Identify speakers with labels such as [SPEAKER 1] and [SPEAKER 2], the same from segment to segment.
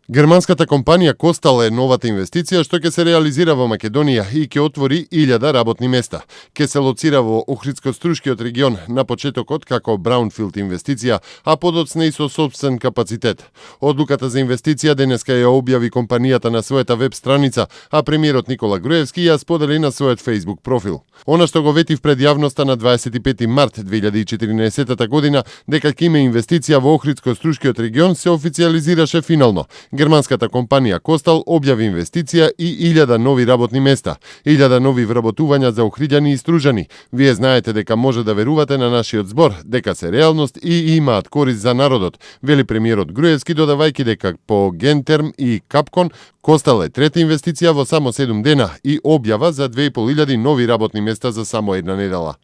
[SPEAKER 1] Германската компанија Костал е новата инвестиција што ќе се реализира во Македонија и ќе отвори 1000 работни места. Ќе се лоцира во Охридско-Струшкиот регион на почетокот како браунфилд инвестиција, а подоцна и со сопствен капацитет. Одлуката за инвестиција денеска ја објави компанијата на својата веб страница, а премиерот Никола Груевски ја сподели на својот Facebook профил. Она што го ветив пред јавноста на 25 март 2014 година дека ќе има инвестиција во Охридско-Струшкиот регион се официализираше финално. Германската компанија Костал објави инвестиција и 1000 нови работни места, 1000 нови вработувања за охриѓани и стружани. Вие знаете дека може да верувате на нашиот збор, дека се реалност и имаат корист за народот, вели премиерот Груевски, додавајќи дека по Гентерм и Капкон Костал е трета инвестиција во само 7 дена и објава за 2500 нови работни места за само една недела.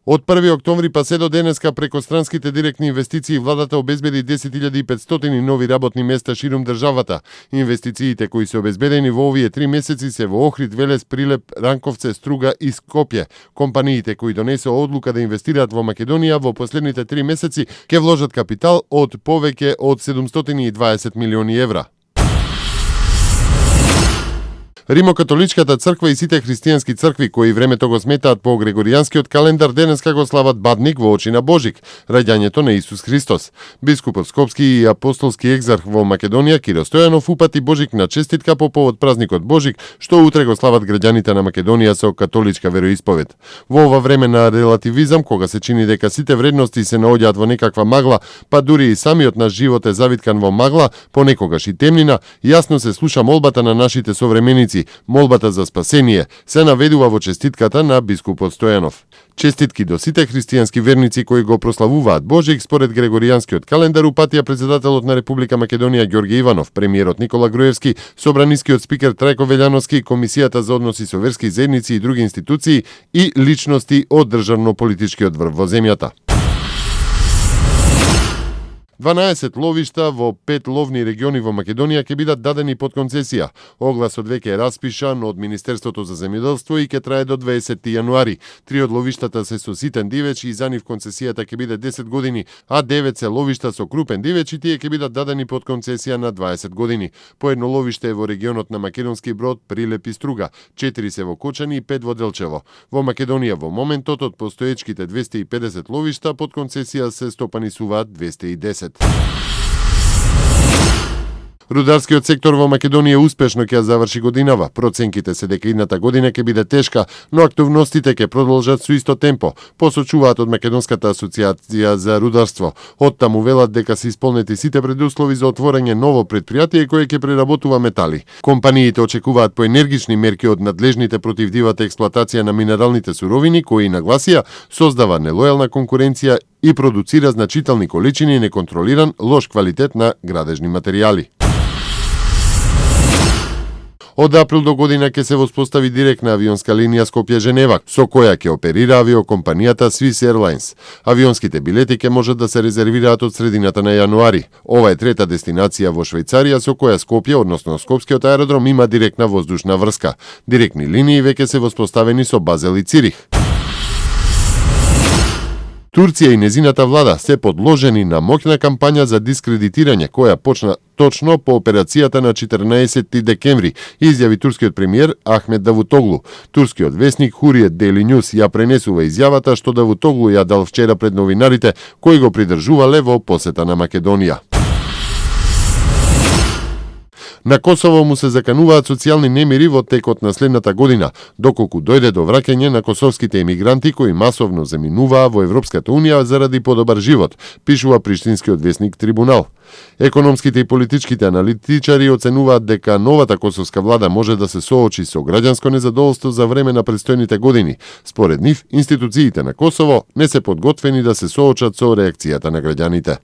[SPEAKER 1] Од 1 октомври па се до денеска преко странските директни инвестиции владата обезбеди 10.500 нови работни места ширум државата. Инвестициите кои се обезбедени во овие 3 месеци се во Охрид, Велес, Прилеп, Ранковце, Струга и Скопје. Компаниите кои донесоа одлука да инвестираат во Македонија во последните 3 месеци ќе вложат капитал од повеќе од 720 милиони евра. Римокатоличката црква и сите христијански цркви кои времето го сметаат по Грегоријанскиот календар денеска го слават Бадник во очи на Божик, раѓањето на Исус Христос. Бискупот Скопски и апостолски екзарх во Македонија Киро Стојанов упати Божик на честитка по повод празникот Божик, што утре го слават граѓаните на Македонија со католичка вероисповед. Во ова време на релативизам, кога се чини дека сите вредности се наоѓаат во некаква магла, па дури и самиот наш живот е завиткан во магла, понекогаш и темнина, јасно се слуша молбата на нашите современици, молбата за спасение, се наведува во честитката на бискупот Стојанов. Честитки до сите христијански верници кои го прославуваат Божик според Грегоријанскиот календар упатија председателот на Република Македонија Ѓорѓе Иванов, премиерот Никола Груевски, собранискиот спикер Трајко Велјановски, Комисијата за односи со верски заедници и други институции и личности од државно-политичкиот врв во земјата. 12 ловишта во 5 ловни региони во Македонија ќе бидат дадени под концесија. Огласот веќе е распишан од Министерството за земјоделство и ќе трае до 20 јануари. 3 од ловиштата се со ситен дивеч и за нив концесијата ќе биде 10 години, а 9 се ловишта со крупен дивеч и тие ќе бидат дадени под концесија на 20 години. По едно ловиште е во регионот на Македонски Брод, Прилеп и Струга, 4 се во Кочани и 5 во Делчево. Во Македонија во моментот од постоечките 250 ловишта под концесија се стопанисуваат 210. Рударскиот сектор во Македонија успешно ќе заврши годинава. Проценките се дека идната година ќе биде тешка, но активностите ќе продолжат со исто темпо, посочуваат од Македонската асоциација за рударство. Оттаму велат дека се исполнети сите предуслови за отворање ново претпријатие кое ќе преработува метали. Компаниите очекуваат поенергични мерки од надлежните против дивата експлоатација на минералните суровини, кои нагласија создава нелојална конкуренција и продуцира значителни количини неконтролиран лош квалитет на градежни материјали. Од април до година ќе се воспостави директна авионска линија Скопје-Женева, со која ќе оперира авиокомпанијата Swiss Airlines. Авионските билети ќе можат да се резервираат од средината на јануари. Ова е трета дестинација во Швајцарија со која Скопје, односно Скопскиот аеродром, има директна воздушна врска. Директни линии веќе се воспоставени со Базел и Цирих. Турција и незината влада се подложени на моќна кампања за дискредитирање која почна точно по операцијата на 14 декември, изјави турскиот премиер Ахмет Давутоглу. Турскиот весник Хуриет Daily News ја пренесува изјавата што Давутоглу ја дал вчера пред новинарите кои го придржувале во посета на Македонија. На Косово му се закануваат социјални немири во текот на следната година, доколку дојде до враќање на косовските емигранти кои масовно заминуваа во Европската Унија заради подобар живот, пишува приштинскиот весник Трибунал. Економските и политичките аналитичари оценуваат дека новата косовска влада може да се соочи со граѓанско незадоволство за време на престојните години. Според нив, институциите на Косово не се подготвени да се соочат со реакцијата на граѓаните.